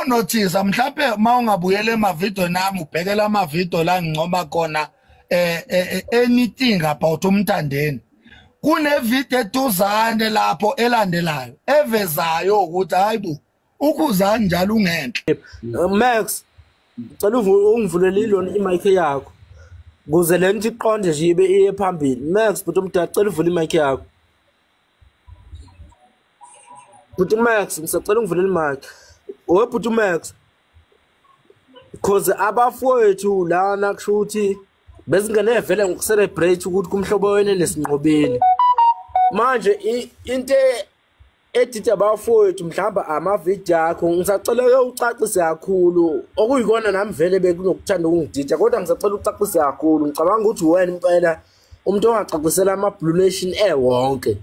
Mawunothisa mhlawumbe mawungabuyela emavideo nami ubhekela amavideo la ngincoma khona anything about uMthandeni. Kune video eduzane lapho elandelayo evezayo ukuthi hayibo uKhuzani njalo ungenhla. Max, cela ungivulele ilona imic yakho kuze le nto iqonde nje ibe iye phambili. Max, bhuti omdala, cela uvule imic yakho. Bhuti Max, ngisacela ungivulele imic. Owe bhuti Max, cause abafowethu lana kusho ukuthi bezingene vele ngokucelebrate ukuthi kumhlobo wene nesinqobile. Manje into editha abafowethu mhlawumbe amavidiyo akho, ngisacela ke ucacise kakhulu okuyikona nami vele bekunokuthanda ukungidida, kodwa ngisacela ucacise kakhulu. Ngicabanga ukuthi wena impela umuntu ongacacisela ama-Blue Nation ewonke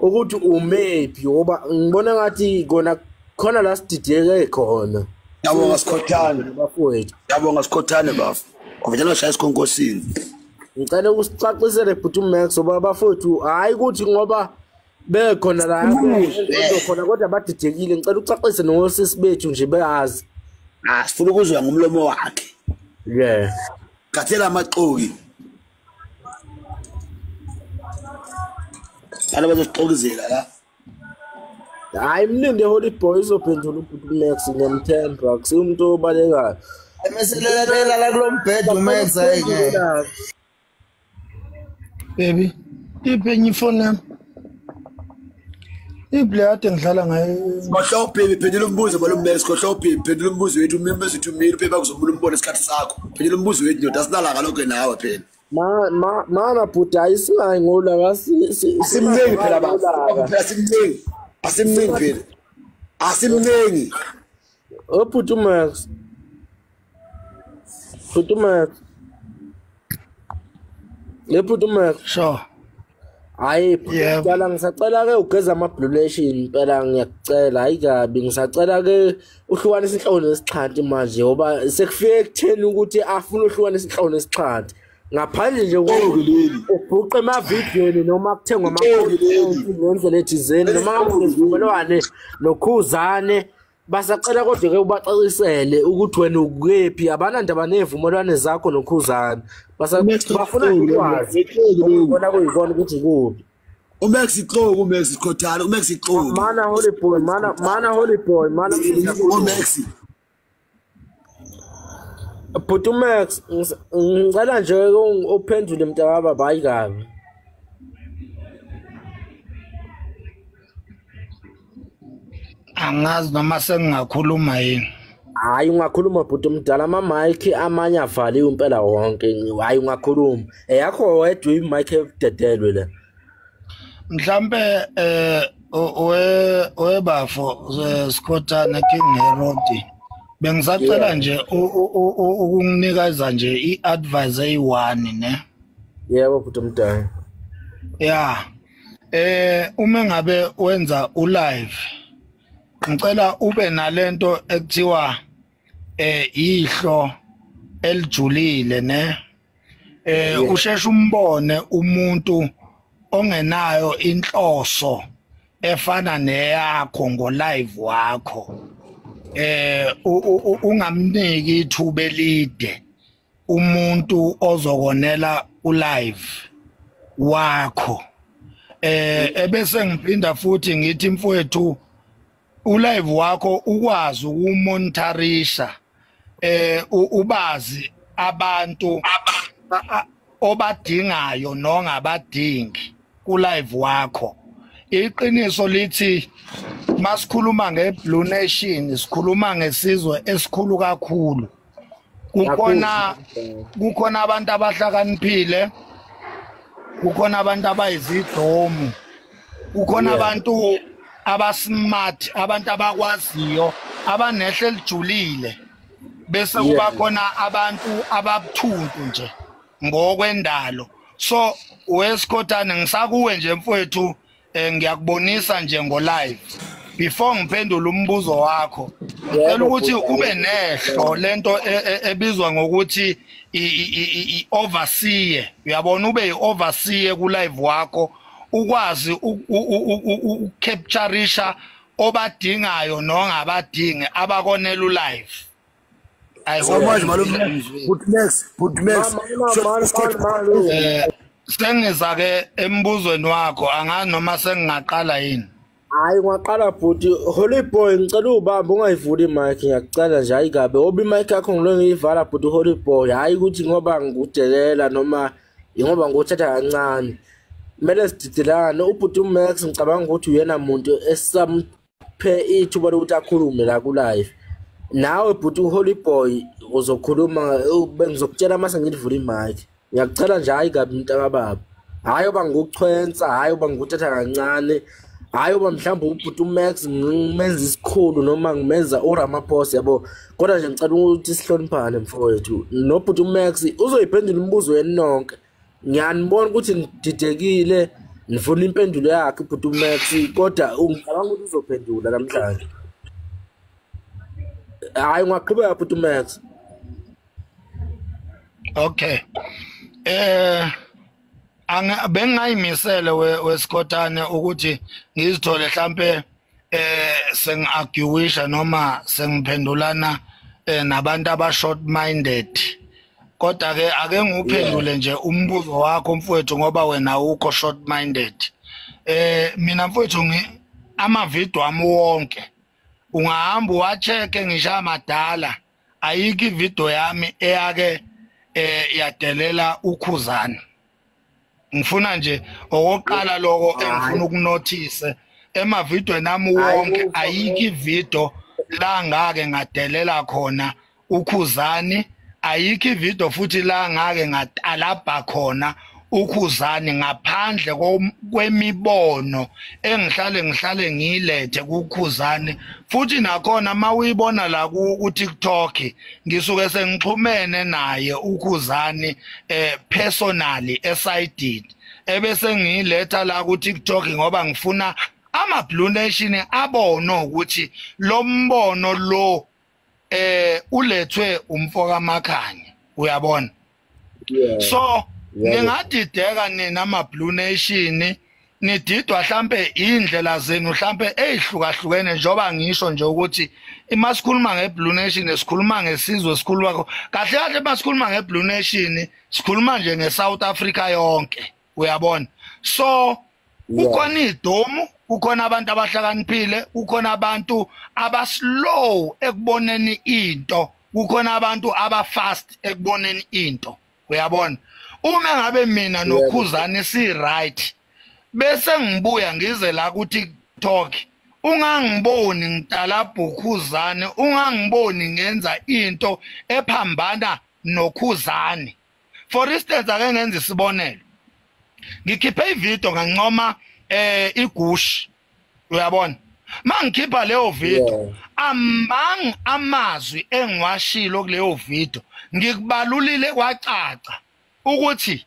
ukuthi umephi, ngoba ngibona ngathi kona khona la sidideke khona. Ngiyabonga Sikhothane bafowethu. Ngiyabonga Sikhothane bafo. Wavela washaya isikhonkosini. Ngicela ukusicacisele bhuti Max ngoba bafowethu hayi ukuthi ngoba bekhona la khona kodwa badidekile. Ngicela ucacise nosisi bethu nje beyazi. Ah, sifuna ukuzwa ngomlomo wakhe. Yeah. Gathela amaxoki. Ana bazosixokizela la. Hayi mlinde Holy Boy izophendula ubhuti Max, ngiyamthemba akusiyo umuntu obalekayo. Emeselela la kulombhedo uMax ayike. Baby, iphe enye ifoni yami. Ible kade ngidlala ngayo. Khohlwa baby, phendula umbuzo balo Max, khohlwa baby, phendula umbuzo wethu, umemezi wethu umile, baby akuzomula umbone isikhathi sakho. Phendula umbuzo wethu ndoda, asinalaka lokho nawe phela. Mana bhuti ayisingayi ngolaka simningi phela baba. Phela simningi. Asimningi phela. Asimningi. Bhuti Max. Bhuti Max. Le bhuti Max. Sure. Hayi bhuti, ngisacela ke ugeza ama-Blue Nation impela, ngiyakucela. Hayi kabi, ngisacela ke uhlukanise inhloko nesixhanti manje ngoba sekufike ekutheni ukuthi afuna uhlukanise inhloko nesixhanti. Ngaphandle nje ubhuqe emavidiyweni noma kuthengwa ama-content ngendlela ethizeni noma kunezivumelwane noKhuzane, basacela kodwa ke ubacacisele ukuthi wena ukephi. Abanandaba nezivumelwane zakho noKhuzane, bafuna ukwazi ukubona kuyikona ukuthi kuphi. uMax ixoki, uMax Sikhothane, uMax ixoki. Mana Holy Boy, mana Holy Boy, mana uMax. Bhuti Max, ngicela nje uphendule mntakababa, hayi kabi. Angazi noma sengingakhuluma yini. Hayi ungakhuluma bhuti omdala, ama-mic amanye avaliwe impela wonke. Hayi ungakhuluma. Eyakho wedwa i-mic ededelwe le. Mhlambe webafo Sikhothane King Herod. Bengisacela nje ukunginikeza nje i-advice eyi-1 ne. Yebo bhuti omdala. Yeah. Uma ngabe wenza u-live, ngicela ube nalento ekuthiwa ihlo elijulile ne. Usheshe umbone umuntu ongenayo inhloso efana neyakho ngo live wakho. Ungamniki ithuba elide umuntu ozokonela ulive wakho. Ebese ngiphinda futhi ngithi mfowethu ulive wakho ukwazi ukumonitorisha, ubazi abantu obadingayo nongabadingi ku live wakho. Iqiniso lithi masikhuluma ngeBlue Nation sikhuluma ngesizwe esikhulu kakhulu. Kukhona abantu abahlakaniphile, kukhona abantu abayizidomu, kukhona abantu abasmart, abantu abakwaziyo, abanehle elijulile, bese kuba khona abantu ababuthuntu nje ngokwendalo. So wesikhothane ngisakuwe nje mfowethu, ngiyakubonisa nje ngo live before ngiphendule umbuzo wakho. Ngicela ukuthi ube nehlo lento ebizwa ngokuthi i-overseer. Uyabona, ube i-overseer ku live wakho, ukwazi ukucaptureisha obadingayo nongabadingi abakonela ulive. So much malume. Put next, put next. Sengiza ke embuzweni wakho angazi noma sengingaqala yini. Hayi ungaqala bhuti. Holy Boy ngicela ubambe ungayivuli imic, ngiyakucela nje. Hayi kabe obi imic yakho ngilo ngiyivala bhuti Holy Boy. Hayi ukuthi ngoba ngikudelela noma ingoba ngikuthatha kancane. Kumele sididelane. Ubhuti uMax ngicabanga ukuthi uyena muntu esamphe ithuba lokuthi akhulume la ku live. Nawe bhuti uHoly Boy uzokhuluma, bengizokutshela mase ngilivula imic. Ngiyakucela nje hayi kabi mntakababa. Hayi oba ngikuchwensa, hayi oba ngikuthatha kancane. Hayi oba mhlawumbe ubhuti uMax ngimenza isikhulu noma ngimenza uRamaphosa yabo. Kodwa nje ngicela ukuthi sihloniphane mfowethu. Nobhuti uMax uzoyiphendula imibuzo yenu nonke. Ngiyanibona ukuthi nididekile, nifuna impendulo yakhe ubhuti uMax, kodwa ngicabanga ukuthi uzophendula namhlanje. Hayi ungaqhubeka bhuti uMax. Okay. Bengayimisele wesikhothane ukuthi ngizithole mhlambe sengiarguisha noma sengiphendulana nabantu aba short minded. Kodwa ke ake nguphendule nje umbuzo wakho mfowethu ngoba wena ukho short minded. Mina mfowethu ama video ami wonke ungahamba uwacheke ngisho amadala, ayikho ivideo yami eyake yadelela uKhuzani. Ngifuna nje okokuqala lokho engifuna ukunothise emavidweni ami wonke, ayikho ivideo la ngake ngadelela khona uKhuzani, ayikho ivideo futhi la ngake ngatalabha khona uKhuzani ngaphandle kwemibono engihlale ngiyilethe kuKhuzani. Futhi nakhona mawuyibona la ku TikTok ngisuke sengixhumene naye uKhuzani personally esayidini, ebese ngiyiletha la ku TikTok ngoba ngifuna ama Blue Nation abone ukuthi lo mbono lo ulethwe umfoka Makhanya, uyabona. So ningadideka nina ama Blue Nation, nididwa mhlambe indlela zenu mhlambe ezihlukahlukene, njoba ngisho nje ukuthi masikhuluma ngeBlue Nation sikhuluma ngesizwe, sikhuluma kahle kahle masikhuluma ngeBlue Nation sikhuluma nje ngeSouth Africa yonke, uyabona. So kukhona idomu, kukhona abantu abahlakaniphile, kukhona abantu abaslow ekuboneni into, kukhona abantu abafast ekuboneni into, uyabona. Uma ngabe mina noKhuzani si right bese ngibuya ngize la ku TikTok, ungangiboni ngitalabha uKhuzani, ungangiboni ngenza into ephambana noKhuzani. For instance, ake ngenze isibonelo, ngikhiphe ivideo ngancoma igushi, uyabona. Mangikhipha leyo video, amang amazwi engiwashilo kuleyo video ngikubalulile kwacaca ukuthi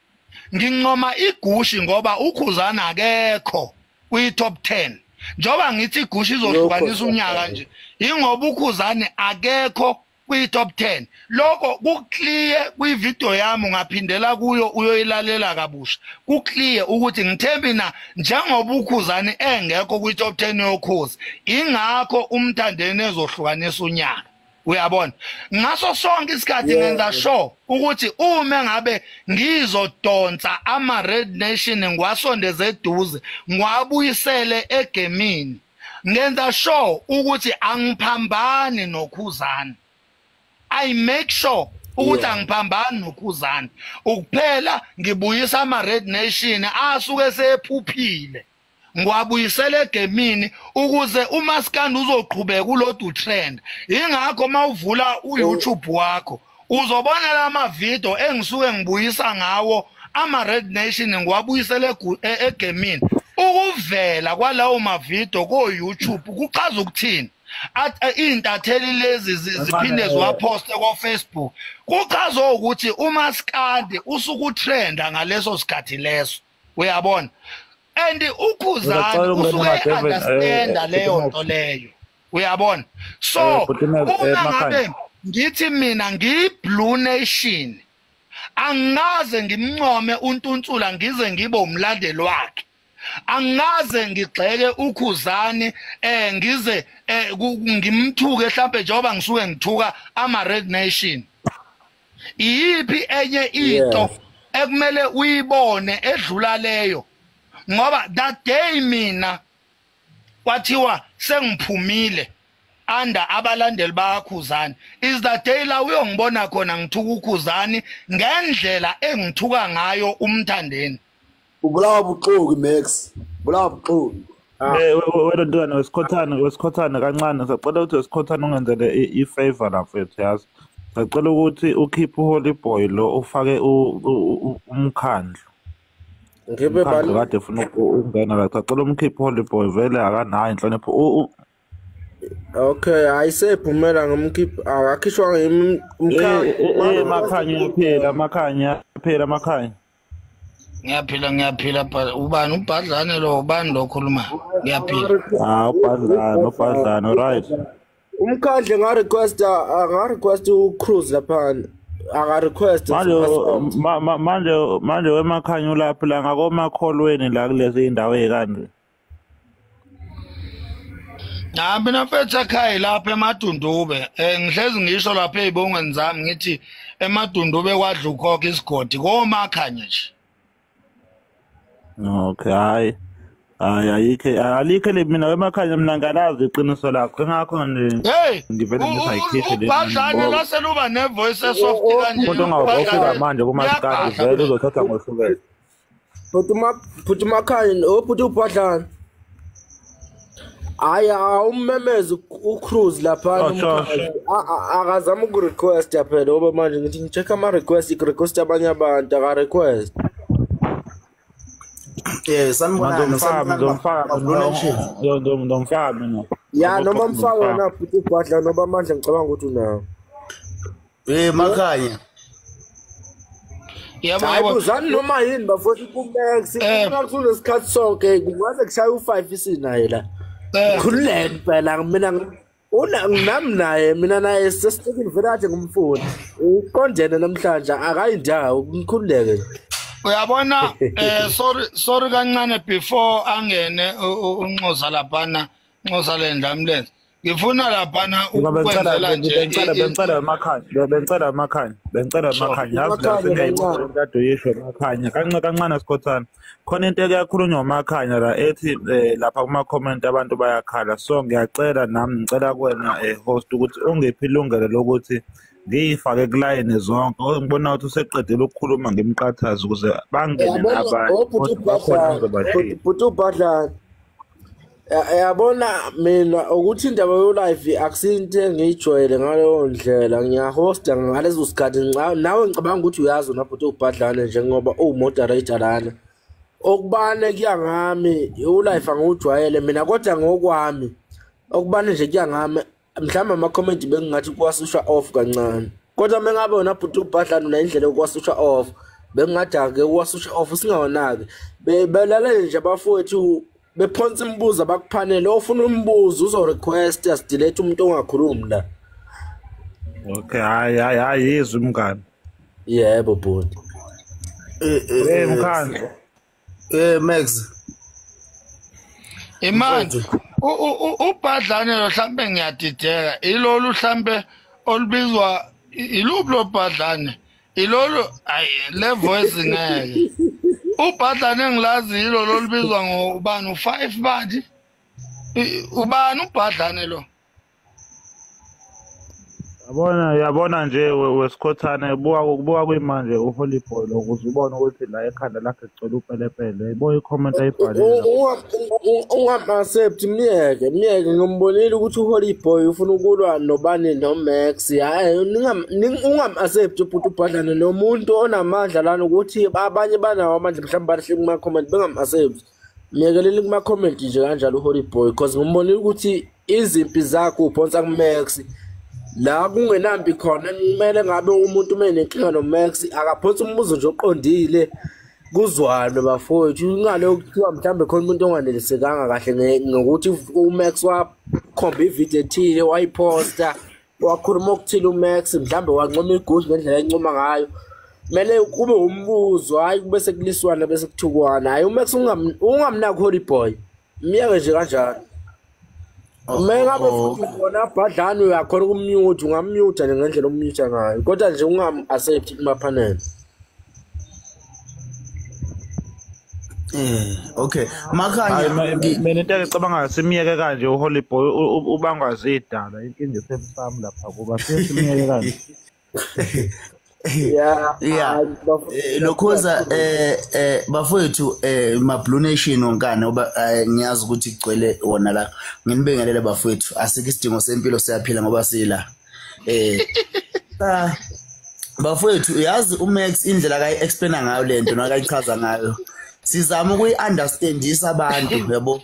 ngincoma igushi ngoba uKhuzani akekho kwi top 10. Njoba ngithi igushi izohlukanisa unyaka nje, ingoba uKhuzani akekho kwi top 10. Lokho kuclear kwi video yami, ungaphindela kuyo uyoyilalela kabusha. Kuclear ukuthi ngithe mina njengoba uKhuzani engekho kwi top 10 yokhozi, ingakho uMthandeni ezohlukanisa unyaka, uyabona. Ngaso sonke isikhathi ngenza sure ukuthi uma ngabe ngizodonsa ama Red Nation ngiwasondeze eduze, ngiwabuyisele egemini, ngenza sure ukuthi angiphambani noKhuzani. I make sure ukuthi angiphambani noKhuzani. Ukuphela ngibuyisa ama Red Nation asuke sephuphile, ngiwabuyisele egemini ukuze umaskandi uzoqhubeka ulodu trend. Ingakho mawuvula uYouTube wakho uzobona lama video engisuke ngibuyisa ngawo ama Red Nation, ngiwabuyisele egemini. Ukuvela kwalawo mavideo ko YouTube kuchaza ukuthini? Intatheli lezi ziphinde ziwaposte ko Facebook, kuchaza ukuthi umaskandi usukutrenda ngaleso sikhathi leso, uyabona. And uKhuzani usuke understand leyo nto leyo, uyabona. So uma ngabe ngithi mina ngiyi-Blue Nation, angaze ngimncome uNtunsula ngize ngibe umlandeli wakhe, Angaze ngigxeke uKhuzani ngize ngimthuke mhlambe njengoba ngisuke ngithuka ama Red Nation. Iyiphi enye into ekumele uyibone edlula leyo? Ngoba that day mina kwathiwa sengiphumile under abalandeli bakaKhuzani, is that day la uyongibona khona ngithuka uKhuzani ngendlela engithuka ngayo uMthandeni. Ubulawa buxoki Max, ubulawa buxoki. Wena ntwana wesikhothane kancane, sacela ukuthi wesikhothane ungenzele i-favor la mfethu, yazi. Sacela ukuthi ukhiphe uHoly Boy lo ufake umkhandlu. Ngibe bani kade ufuna ukungena la, sacela umkhiphe uHoly Boy vele akanayo inhlonipho. Okay, ayisephumela ngomkhiphi akakhishwa ngimkhandlu. Makhanya phela, makhanya phela, makhanya. Ngiyaphila ubani uBhadlane lo, ubani lo khuluma? Ngiyaphila. Ah, uBhadlane, right. Umkhandle nga request uCruise lapha. Aka request manje wemakhanya ulapha la ngakomakholweni la kulezi indawo ezikanje. Na mina mfethu ekhaya lapha eMadundube, ngihlezi ngisho lapha ezibongweni zami ngithi eMadundube kwadla ukhokha isigodi komakhanya nje. Okay, hayi ayikho alikho le mina wemakhanya mina ngalazi iqiniso lakho ngakho nje ngivele ngisayikhiphe le. Ubhadlane laseluba ne voice soft kanje. Umuntu ongawufika manje kumaskandi vele uzothatha ngohlukela. Phuthi makhanya ophuthi ubhadlane. Hayi awummemeze uCruise lapha akazama ukurequest phela ngoba manje ngithi ngicheck ama request irequest abanye abantu aka request. Sanibonani ndomfana. Ya noma mfaka wena futhi ubhadla noba amandla ngicabanga ukuthi unawo. Makhanya. Yebo hayi uzani noma yini bafowethu kuMax kuMax unesikhathi sonke kungaze kushaya u5 isinaye la. Khululeke phela mina una nami naye mina naye sesitikini vele kade ngumfuni. Uqondene namhlanje akayindawo ngikhululeke. Uyabona sorry kancane before angene unxoza laphana nxoza lendlamlenze ngifuna laphana ukwenzela nje bengicela emakhanya yazi la sengiyayibona kade uyisho emakhanya kancane sikhothana khona into ekuyakhulunywa emakhanya la ethi lapha kuma comment abantu bayakhala, so ngiyacela nami ngicela kuwena host ukuthi ungiphi ilungelo lokuthi ngiyifake kulayini zonke. Ngibona ukuthi useqedile ukukhuluma ngimqathaza ukuze bangene nabanye. Bhuti uBhadlane, yabona mina ukuthi indaba yo-live akusinto engiyijwayele ngaleyo ndlela. Ngiyahosta ngalezo sikhathi nawe ngicabanga ukuthi uyazi wena bhuti uBhadlane njengoba uwumoderator lana. Okubane kuya ngami u-live angiwujwayele mina, kodwa ngokwami okubane nje kuya ngami mhlawumbe ama-comment bengingathi kuwasushwa off kancane, kodwa mengabe wena bhuti uBhadlane unendlela yokuwasushwa off bengingathi ake uwasusha off singawonaki. Belalele nje abafowethu bephonsa imibuzo abakuphanele, ofuna umbuzo uzo-request asidelete umuntu ongakhulumi la. Okay, hayi yizwe mngani. Yebo bhuti. Mkhandlu. Max. Imanje uBhadlane lo mhlambe ngiyadideka ilolu mhlambe olubizwa iluphi lo Bhadlane ilolu ayi le voice ngeke uBhadlane engilazi yilo lolubizwa ngobani u5 bani ubani uBhadlane lo. Yabona nje wesikhothane buka kuyimanje uHoly Boy lo ukuze ubone ukuthi la ekhanda lakhe kugcwele upelepele. Yabo i-comment ayibhalile. Ungam-accept myeke ngimbonile ukuthi uHoly Boy ufuna ukulwa nobani noMax. Hayi ungam-accept ubhuti uBhadlane nomuntu onamandla lana ukuthi abanye banawo amandla mhlawumbe bahle kuma comment bengam-accept. Myekelele kuma comment nje kanjalo uHoly Boy because ngimbonile ukuthi izimpi zakhe uphonsa kuMax. La kungenambi khona kumele ngabe umuntu umenenkinga noMax akaphonsa umbuzo nje oqondile kuzwane bafowethu, ingale ukuthiwa mhlambe khona umuntu onganelisekanga kahle ngokuthi uMax wakhomba ivideo ethile wayiposta wakhuluma okuthile uMax mhlambe wancoma igusha ngendlela encoma ngayo. Mele kube umbuzo hayi kube sekuliswana bese kuthukwana. Hayi uMax ungamnaki Holy Boy. Miyeke nje kanjalo. Mengabe futhi khona abhadlana uyakhona ukumute, ungamute nje ngendlela omute ngayo. Kodwa nje ungam accept kuma panel. Okay. Makhanya mina into engicabangayo simiyeke kanje uHoly Boy ubangwa zidala inkinga esemsamo lapha kuba simiyeke kanje. Yeah. Lokhoza bafowethu ma Blue Nation onkana ngoba ngiyazi ukuthi igcwele wona la. Nginibingelele bafowethu, asikho isidingo sempilo siyaphila ngoba sila. Bafowethu yazi uMax indlela kayi explaina ngayo lento nakayichaza ngayo. Sizama ukuyi-understandisa abantu yabo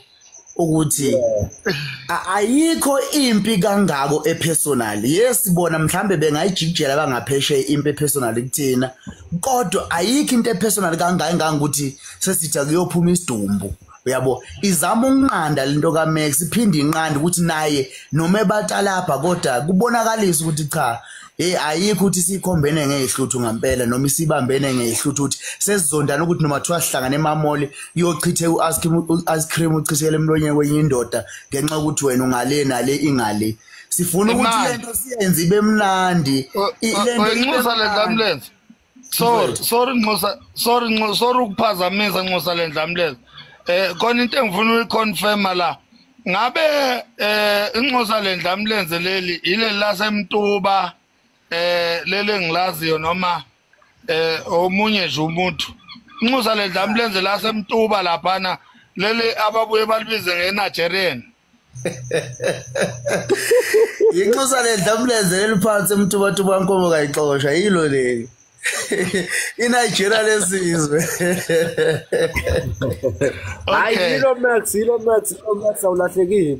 ukuthi ayikho impi kangako epersonal. Yes bona mhlambe bengayijikijela bangapheshe impi epersonal kuthina, kodwa ayikho into epersonal kangaka ukuthi sesithi kuyophuma isidumbu uyabo. Izama ukunqanda lento kaMax, iphinde inqanda ukuthi naye noma ebatalapha kodwa kubonakalisa ukuthi cha ayikho ukuthi sikhombene ngezihluthu ngempela noma isibambene ngezihluthu ukuthi sesizondana ukuthi noma thiwa sihlangane emamoli uyochithe u-ice cream uchithele emlonyeni kwenye indoda ngenxa yokuthi wena ungale nale ingale. Sifuna ukuthi lento siyenze ibe mnandi. Lento lendlamlenze. Sorry Nxusa, sorry ukuphazamisa Nxusa lendlamlenze. Khona into engifuna uyiconfirm la. Ngabe inxusa lendlamlenze leli ile lasemtuba lele ngilaziyo noma omunye nje umuntu. Inxusa lendlamlenze lasemtuba laphana leli ababuye balibize ngeNigerian. Inxusa lendlamlenze leliphansi emtuba tuba nkomo kayixosha yilo leli. INigeria lesizwe. Hayi yilo Max, yilo Max, Max awulahlekile.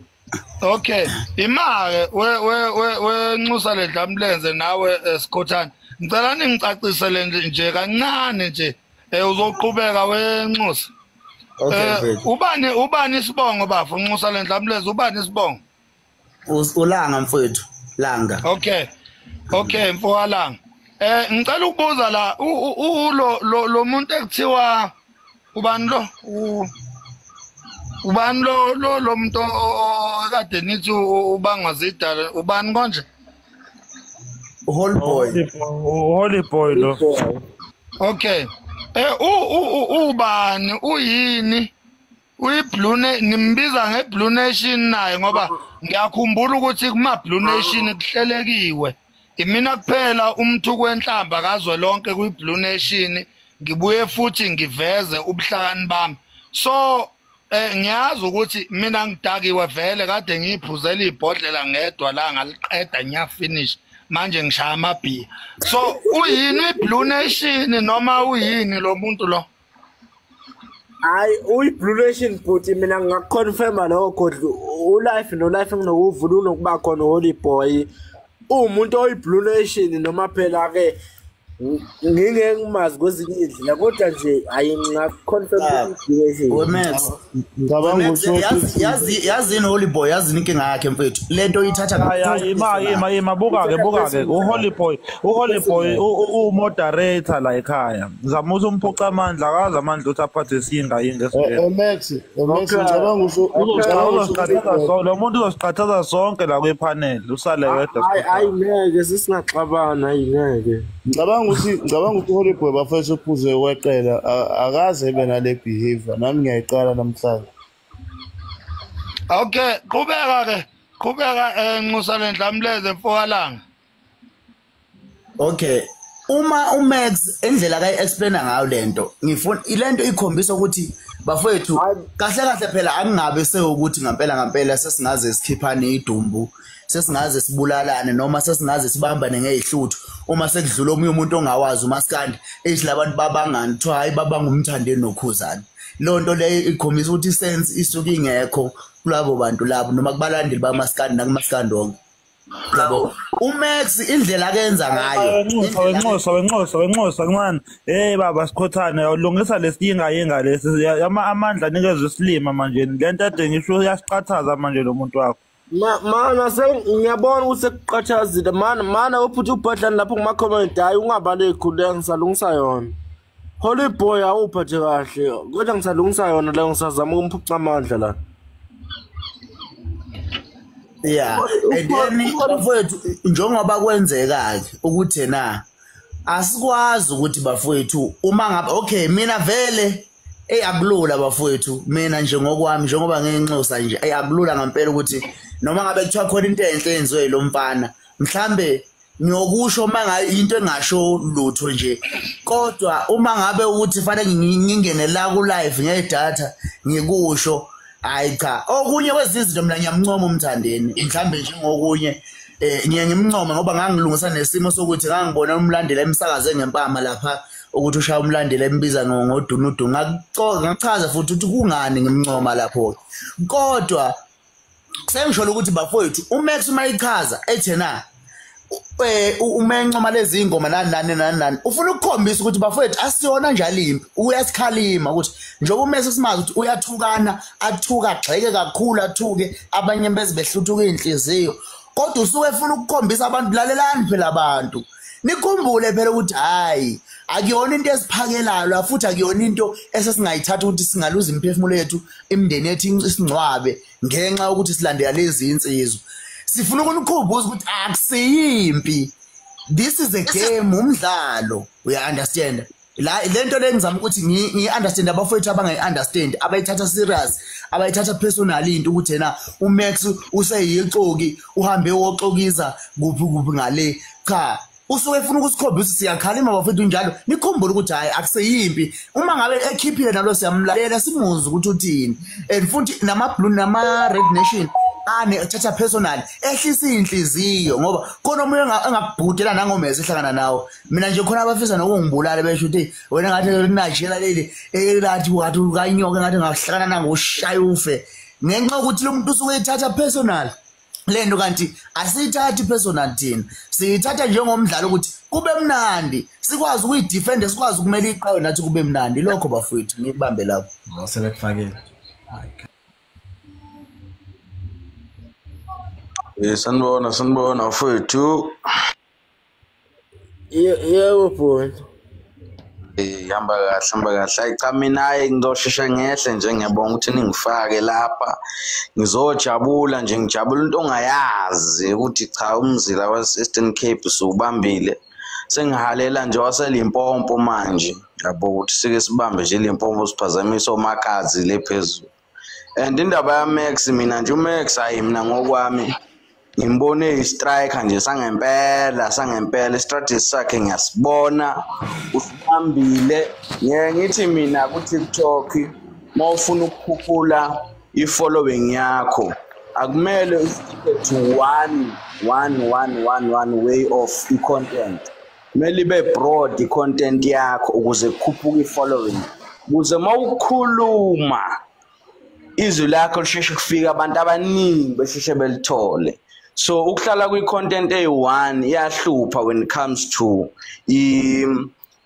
Okay, imake we Nxusa lendlamlenze nawe Sikhothana. Ngicela ningicacisele nje kancane nje uzoqhubeka we Nxusa. Okay. Ubani isibongo bafo Nxusa lendlamlenze, ubani isibongo? Ulanga mfowethu, Langa. Okay. Okay mfowalanga. Ngicela ukubuza la lo muntu ekuthiwa ubani lo? Ubani lo muntu okade nithi ubangwa zidala, ubani konje? Holy Boy. Holy Boy lo. Okay. Ubani uyini? Uyi-Blue nimbiza nge-Blue Nation naye ngoba ngiyakhumbula ukuthi kuma Blue Nation kuhlelekiwe. Imina kuphela umthuko wenhlamba kazwelonke kwi-Blue Nation, ngibuye futhi ngiveze ubuhlakani bami. So ngiyazi ukuthi mina ngidakiwe vele kade ngiyiphuzela ibhodlela ngedwa la ngaliqeda ngiyafinish manje ngishaya amabhiya. So uyini i-Blue Nation noma uyini lo muntu lo? Hayi uyi-Blue Nation but mina ngingakuconfirma lokho ulife no life nginokuvula unokuba khona Holy Boy. Umuntu oyi-Blue Nation noma phela ke ngingeke ngimazi kwezinye indlela kodwa nje hayi ngingaconfirm i-Blue. Ngicabanga ukuthi yazini Holy Boy, yazini inkinga yakhe mfethu. Lento oyithatha kakhulu. Ima buka ke uHoly Boy, uHoly Boy u-moderator la ekhaya. Ngizama ukuthi umphuca amandla, akazi amandla ukuthi aphathe isinga yini ngesigele. Max ngicabanga ukuthi lo muntu uzosiqhathaza sonke la kwipanel, usale wedwa. Hayi ngeke sisingaxabana, hayi ngeke. Ngicabanga ukuthi Holy Boy bafethu uphuze weqela akaze ebe nale behavior, nami ngiyayiqala namhlanje. Okay, qhubeka ke. Qhubeka Nxusa lendlamlenze mfokalanga. Okay. Uma uMax indlela kayi-explaina ngayo lento, ngifuna ilento ikhombisa ukuthi bafowethu kahle kahle phela angingabe sewukuthi ngempela sesingaze sikhiphane idumbu, sesingaze sibulalane noma sesingaze sibambane ngezihluthu uma sekudlula omunye umuntu ongawazi umaskandi ethi labantu babangani kuthiwa hayi babangumthandeni nokhuzana. Leyo nto leyo ikhombisa ukuthi isense isuke ingekho kulabo bantu labo noma kubalandeli bamaskandi nakumaskandi wonke. Yabo uMax indlela akenza ngayo. Wenxusa kancane. Hey baba Sikhothane ulungisa lesinga yinga lesi amandla nikezwe isilima manje. Lento ade ngisho uyasiqhathaza manje lo muntu wakho. Mana ngiyabona ukuthi sekuqathazile mana uphuthe ubhadlani lapho kuma comment hayi ungabaleki khulu ngisalungisa yona. Holy boy awuphathe kahle kodwa ngisalungisa yona la ngisazama ukumphuca amandla la. Yeah, and then bafowethu njengoba kwenzeka ke ukuthi na asikwazi ukuthi bafowethu uma ngabe okay mina vele eyakulula bafowethu mina nje ngokwami njengoba nginxusa nje eyakulula ngempela ukuthi noma ngabe kuthiwa khona into enhle enziwe lo mfana mhlambe ngiyokusho manga into engasho lutho nje kodwa uma ngabe ukuthi fanele ngingene la ku live ngedatha ngikusho hayi cha okunye kwezinto mina ngiyamncoma uMthandeni mhlambe njengokunye ngiye ngimncoma ngoba ngangilungisa nesimo sokuthi ngangibona umlandeli emsakaze ngempama lapha ukuthi ushaya umlandeli embiza ngodunudu ngachaza futhi ukuthi kungani ngimncoma lapho kodwa sengisho ukuthi bafowethu uMax uma ichaza ethe na uma encoma lezi ingoma nani nani ufuna ukukhombisa ukuthi bafowethu asiyona njalo impi uyasikhalima ukuthi njengoba uMax simazi ukuthi uyathukana athuka agxeke kakhulu athuke abanye beze behluthuka inhliziyo kodwa usuke efuna ukukhombisa abantu lalelani phela abantu nikhumbule phela ukuthi hayi akuyona into esiphakelayo futhi akuyona into esesingayithatha ukuthi singaluza imiphefumulo yethu imindeni yethu isingcwabe ngenxa yokuthi silandela lezi insizwa sifuna ukunikhumbuza ukuthi akusiyimpi this is a game umdlalo uya understand la lento le ngizama ukuthi ngi understand abafowethu abangayi understand abayithatha serious abayithatha personally into ukuthi yena uMax useyixoki uhambe woxokiza kuphi kuphi ngale cha usuke efuna ukusikhombisa siyakhalima bafethu njalo nikhumbule ukuthi hayi akuseyimpi uma ngabe ekhiphile nalo siyamlalela simuze ukuthi uthini and futhi nama blue nama red nation ane thatha personal ehlisa inhliziyo ngoba khona omunye engakubhudela nangomese ehlangana nawo mina nje khona abafisa nokungibulala besho ukuthi wena ngathi linajela leli elathi wathi ukanyoka ngathi ngahlangana nangoshaya ufe ngenxa yokuthi lo muntu usuke ethatha personal lento kanti asiyithathi personal thina siyithatha njengomdlalo ukuthi kube mnandi sikwazi ukuyidefend sikwazi ukumela iqhawe nathi kube mnandi lokho bafowethu ngibambe lapho sebekufakile. Sanibona sanibona mfowethu. Yebo bhuti. Hamba kahle hamba kahle. Hayi cha mina ngizoshesha ngehle nje ngiyabonga ukuthi ningifake lapha. Ngizojabula nje ngijabula into ongayazi ukuthi cha umzila wase Eastern Cape usubambile. Sengihalela nje waseLimpopo manje. Yabo ukuthi sike sibambe nje iLimpopo siphazamise omakhazi le phezulu. And indaba ya Max mina nje uMax hayi mina ngokwami ngimbone i-striker nje sangempela sangempela i-strategy sakhe ngiyasibona usibambile ngeke ngithi mina ku TikTok mawufuna ukukhuphula i-following yakho akumele usticke to one way of i-content kumele ibe broad i-content yakho ukuze kukhuphuke i-following ukuze mawukhuluma izwi lakho lisheshe kufika abantu abaningi besheshe belithole. So ukuhlala kwi-content eyi-one iyahlupha when it comes to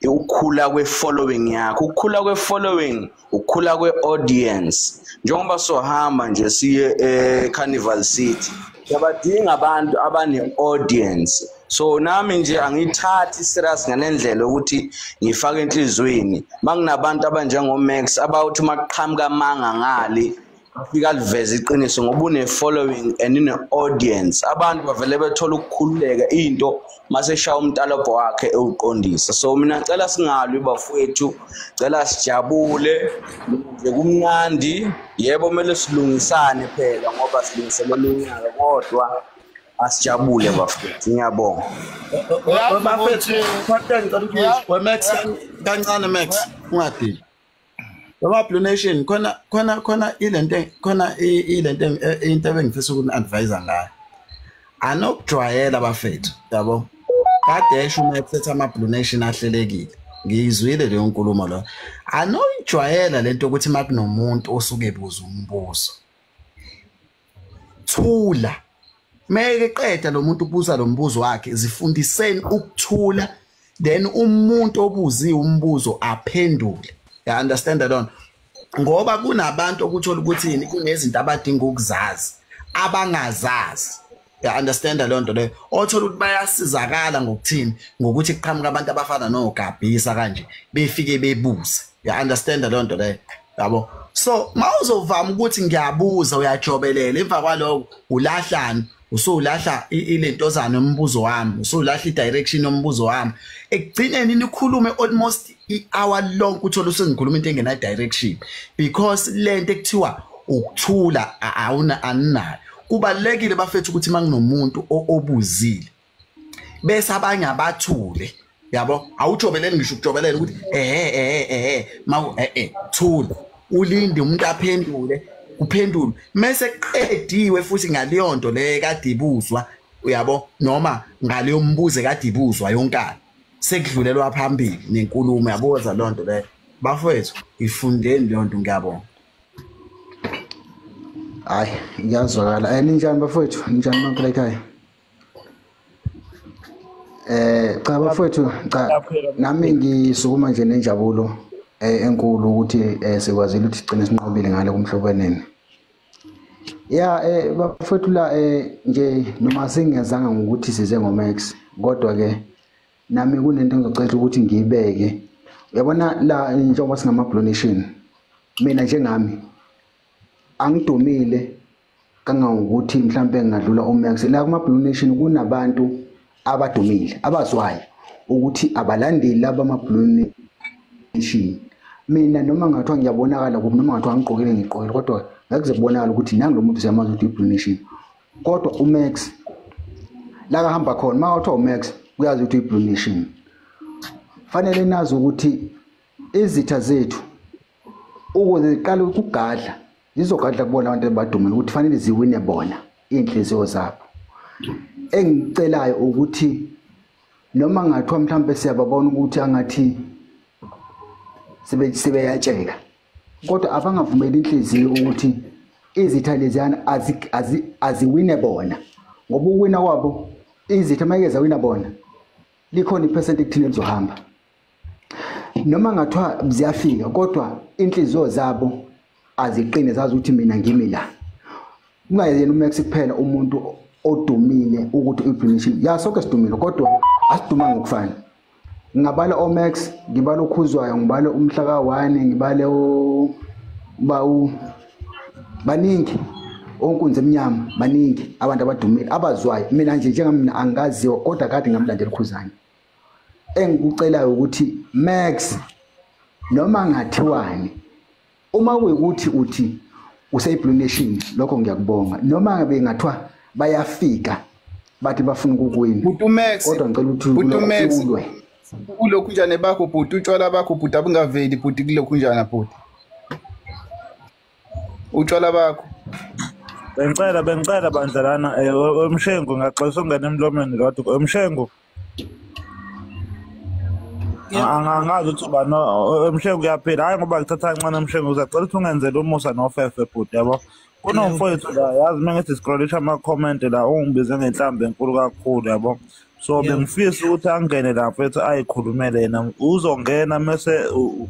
ukukhula kwe-following yakho. Ukukhula kwe-following, ukukhula kwe-audience. Njengoba sohamba nje siye e-Carnival City, siyabadinga abantu abane-audience. So nami nje angithathi serious ngalendlela ukuthi ngifake enhlizweni manginabantu abanjengo Max abawuthi maqhamuka manga ngale afika liveze iqiniso ngoba une following and une audience abantu bavele bethola ukukhululeka into maseshaya umntalobho wakhe ewuqondisa. So mina ngicela singalwi bafowethu, ngicela sijabule nje kumnandi. Yebo kumele silungisane phela ngoba silungiselela unyaka kodwa asijabule bafethu. Ngiyabonga bafethu. We Max kancane Max ungadini. Baba Blue Nation khona khona khona ilento khona ilento into ebengifisa ukuni-advise ngayo. Anokujwayela bafethu yabo. Kade esho uMax ethi ama Blue Nation ahlelekile. Ngiyizwile leyo nkulumo lo. Anoyijwayela lento ukuthi makunomuntu osuke ebuza umbuzo. Thula. Meke qeda lo muntu ubuza lo mbuzo wakhe zifundiseni ukuthula then umuntu obuziwe umbuzo aphendule. You understand that on? Ngoba kunabantu okuthola ukuthi yini kunezinto abadinga ukuzazi. abangazazi. Ya understand leyo nto leyo, othola ukuthi bayasizakala ngokuthini, ngokuthi kuqhamuka abantu abafana noGabhisa kanje befike bebuze. Ya understand leyo nto leyo, yabo. So mawuzovama ukuthi ngiyabuza uyajobelela, emva kwaloko ulahlani, usulahla ilentozana umbuzo wami, usulahla i-direction yombuzo wami. Ekugcineni nikhulume almost i-hour long, uthola usengikhuluma into engena direction, because lento ekuthiwa ukuthula awuna aninayo. Kubalekile bafethu ukuthi manginomuntu obuzile bese abanye abathule, yabo. Awujobeleli ngisho ukujobelela ukuthi ehe mawu thula, ulinde umuntu aphendule, uphendule mase qediwe futhi ngaleyo nto le kade ibuzwa, uyabo, noma ngaleyo mbuzo kade ibuzwa yonkana, sekudlulelwa phambili nenkulumo, yaboza leyo nto le. Bafowethu ifundeni leyo nto, ngiyabonga. Hayi, ngiyazwakala. Ninjani bafowethu? Ninjani bonke la ekhaya? Cha bafowethu, cha nami ngisukuma nje nenjabulo enkulu ukuthi sikwazile ukuthi sigcine sinqobile ngale kuMhlobo Wenene. Ya bafowethu la nje noma singezanga ngokuthi size ngoMax, kodwa ke nami kunento engizocela ukuthi ngiyibeke. Uyabona la njengoba singama Blue Nation, mina njengami angidumile kangangokuthi mhlambe ngingadlula uMax. La kuma Blue Nation kunabantu abadumile abazwayo ukuthi abalandeli laba ama Blue Nation. Mina noma ngathiwa ngiyabonakala kuphi, noma ngathiwa ngigqokile ngigqokile, kodwa ngeke kuze kubonakala ukuthi nangu lo muntu siyamazi ukuthi uyi-Blue Nation. Kodwa uMax la kahamba khona, uma kuthiwa uMax uyazi ukuthi uyi-Blue Nation. Fanele nazi ukuthi izitha zethu ukuze ziqale ukugadla, zizogadla kubona abantu abadumile ukuthi fanele ziwine bona iy'nhliziyo zabo. Engicelayo ukuthi noma ngathiwa mhlambe siyababona ukuthi angathi sebeyatsheka, kodwa abangavumeli inhliziyo ukuthi izitha leziyana aziwine bona, ngoba ukuwina kwabo izitha mayike zawina bona likhona iphesenti ekuthini lizohamba. Noma ngathiwa ziyafika, kodwa inhliziyo zabo aziqine, zazi ukuthi mina ngimi la. Kungayena uMax kuphela umuntu odumile ukuthi uyi-Blue Nation. Ya sonke sidumile, kodwa asidumanga ngokufana. Ngingabala oMax, ngibala uKhuzwayo, ngibale umhla ka-1, ngibale baningi onkunzi emnyama, baningi abantu abadumile abazwayo. Mina nje njengamina angaziwa, kodwa kade ngamlandela uKhuzani. Engikucelayo ukuthi Max noma ngathiwani, uma kuyikuthi uthi useyi-Blue Nation, lokho ngiyakubonga. Noma ngabe ngathiwa bayafika bathi bafuna ukuwina, kodwa ngicela ukuthi ulwe kulokhu njani bakho bhuti, utshwala bakho bhuti abungaveli bhuti kulokhu njani bhuti, utshwala bakho. Bengicela bandla lana uMshengu, ngaxolisa ungena emlomeni kodwa uMshengu angazi ukuthi ubani uMshengu uyaphila. Hayi ngoba ngithatha kancane uMshengu, uzacela ukuthi ungenzele umusa nofefe bhuti, yabo. Kunomfowethu la, yazi uma ngithi scrollisha ama-comment la ungibize ngenhlambi enkulu kakhulu, yabo. So bengifisa ukuthi angene la mfethu ayikhulumele yena. Uzongena mese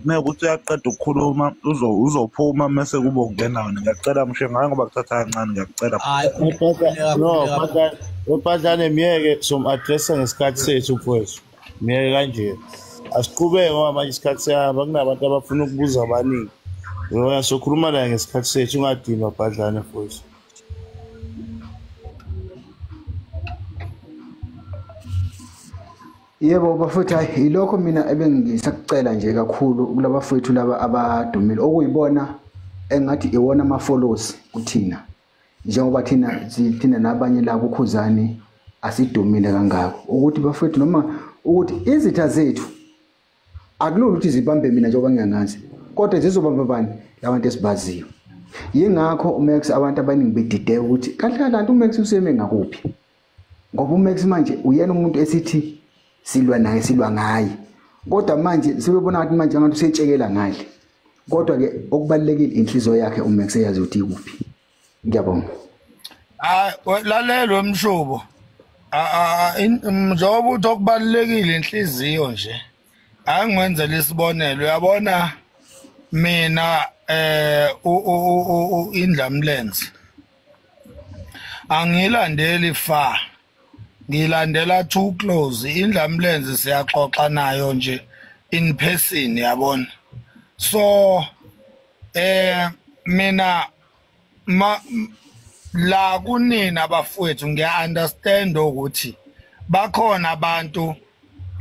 mekuthi uyaqeda ukukhuluma uzophuma mese kube ungena wena. Ngiyacela Mshengu, hayi ngoba kuthatha kancane, ngiyacela. No, Bhadlane miyeke som-addressa ngesikhathi sethu mfowethu. Miyeke kanje. Asiqhubeke ngoba manje isikhathi siyahamba, kunabantu abafuna ukubuza abaningi. Yona sokhuluma naye ngesikhathi sethu, ungadinwa Bhadlane mfowethu. Yebo bafowethu, hayi ilokho mina ebengisakucela nje kakhulu kulabafowethu laba abadumile, okuyibona engathi iwona ama-follows kuthina, njengoba thina nabanye la kuKhuzani asidumile kangako, ukuthi bafowethu noma ukuthi izitha zethu akulula ukuthi zibambe mina njengoba ngingangazi, kodwa zizobamba bani labantu esibaziyo. Yingakho uMax abantu abaningi bedideka ukuthi kahle kahle uMax useme ngakuphi, ngoba uMax manje uyena umuntu esithi silwa naye, silwa ngaye, kodwa manje sebebona ngathi manje ngathi usetshekela ngale. Kodwa ke okubalekile inhliziyo yakhe uMax eyazi ukuthi ikuphi. Ngiyabonga. Hayi lalelwe Mshubo, njengoba uthi okubalekile inhliziyo nje, angenzele isibonelo. Uyabona mina indlamlenze Angilandeli fa. Ngilandela too close. Indlamlenze siyaxoxa nayo nje in person, yabona. So mina la kunina bafowethu ngiya understand ukuthi bakhona abantu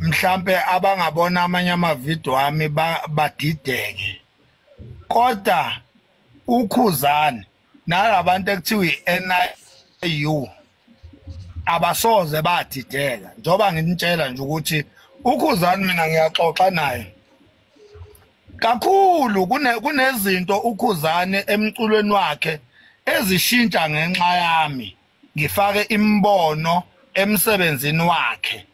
mhlambe abangabona amanye amavideo ami badideke, kodwa uKhuzani nalabantu ekuthiwa i-NIU abasoze badideka. Njoba nginitshela nje ukuthi uKhuzani mina ngiyaxoxa naye kakhulu, kunezinto uKhuzani emculweni wakhe ezishintsha ngenxa yami, ngifake imbono emsebenzini wakhe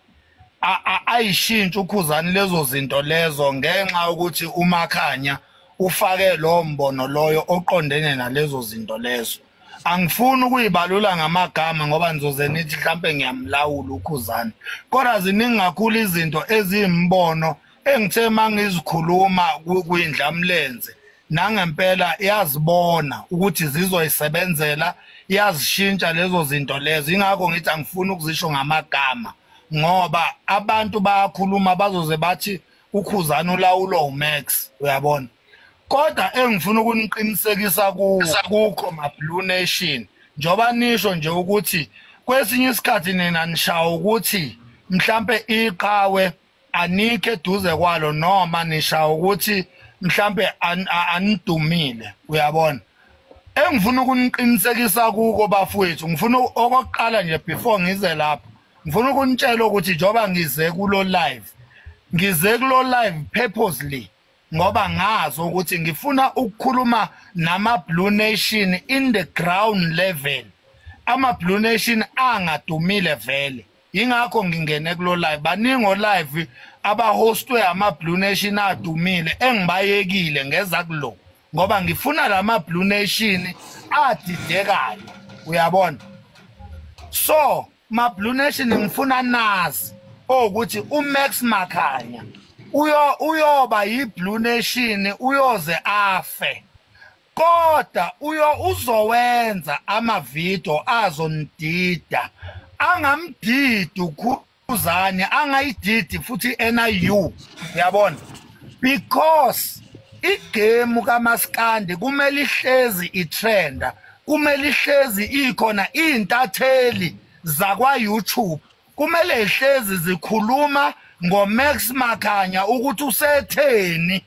ayishintsha uKhuzani lezo zinto lezo ngenxa yokuthi uMakhanya ufake lo mbono loyo oqondene nalezo zinto lezo. Angifuni ukuyibalula ngamagama ngoba nizoze nithi mhlambe ngiyamlawula uKhuzani, kodwa ziningi kakhulu izinto eziyimbono engithe mangizikhuluma kwindlamlenze nangempela iyazibona ukuthi zizoyisebenzela, iyazishintsha lezo zinto lezo. Ingakho ngithi angifuni ukuzisho ngamagama ngoba abantu bayakhuluma bazoze bathi uKhuzani ulawulwa uMax, uyabona. Kodwa engifuna ukuniqinisekisa kukho ma Blue Nation, njoba nisho nje ukuthi kwesinye isikhathi nina nishaya ukuthi mhlambe iqhawe anikhe eduze kwalo noma nishaya ukuthi mhlambe anidumile, uyabona. Engifuna ukuniqinisekisa kuko bafowethu, ngifuna okokuqala nje before ngize lapho, ngifuna ukunitshela ukuthi njoba ngize kulo live, ngize kulo live purposely ngoba ngazi ukuthi ngifuna ukukhuluma nama Blue Nation in the ground level, ama Blue Nation angadumile vele. Ingakho ngingene kulo live, baningi live abahostwe ama Blue Nation adumile engibayekile ngeza kulo ngoba ngifuna lama Blue Nation adidekayo, uyabona. So ma Blue Nation ngifuna nazi ukuthi uMax Makhanya uyoba yi Blue Nation, uyoze afe, kodwa uzowenza amavideo azonidida, angamdidi uKhuzani, angayididi futhi NIU, uyabona, because igame kaMaskandi kumele ihlezi itrenda, kumele ihlezi ikhona, intatheli zakwa YouTube kumele ihlezi zikhuluma ngoMax Makhanya ukuthi usetheni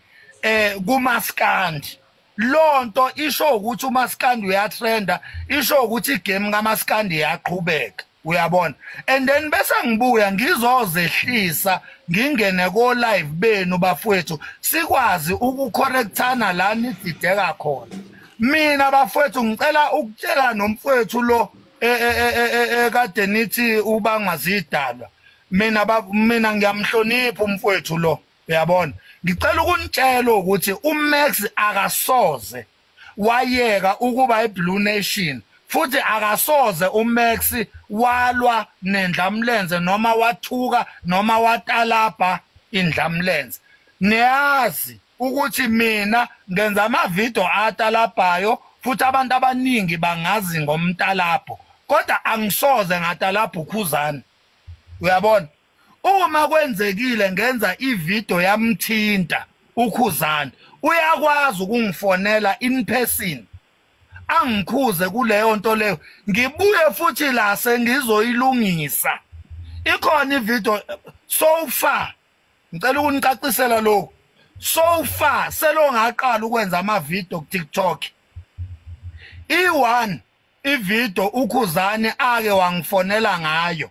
kuMaskandi. Lonto isho ukuthi uMaskandi uyatrenda, isho ukuthi igame kaMaskandi iyaqhubeka, uyabona. And then bese ngibuya ngizozehlisa ngingene ko live benu bafowethu, sikwazi ukucorrectana la nidideka khona. Mina bafowethu ngicela ukutshela nomfowethu lo kade nithi ubangazidalwa, mina ngiyamhlonipha umfowethu lo, uyabona. Ngicela ukunitshela ukuthi uMax akasoze wayeka ukuba iBlue Nation, futhi akasoze uMax walwa nendlamlenze noma wathuka noma watalabha indlamlenze. Niyazi ukuthi mina ngenza amavideo atalabhayo futhi abantu abaningi bangazi ngomtalabho, kodwa angisoze ngatalabha uKhuzani, uyabona. Uma kwenzekile ngenza ivideo yamthinta uKhuzani, uyakwazi ukungifonela in person angikhuze kuleyo nto leyo, ngibuye futhi la sengizoyilungisa. Ikhona ivideo so far, ngicela ukunicacisela lokho. So far selo ngaqala ukwenza amavideo ku TikTok, i1 ivideo uKhuzani ake wangifonela ngayo,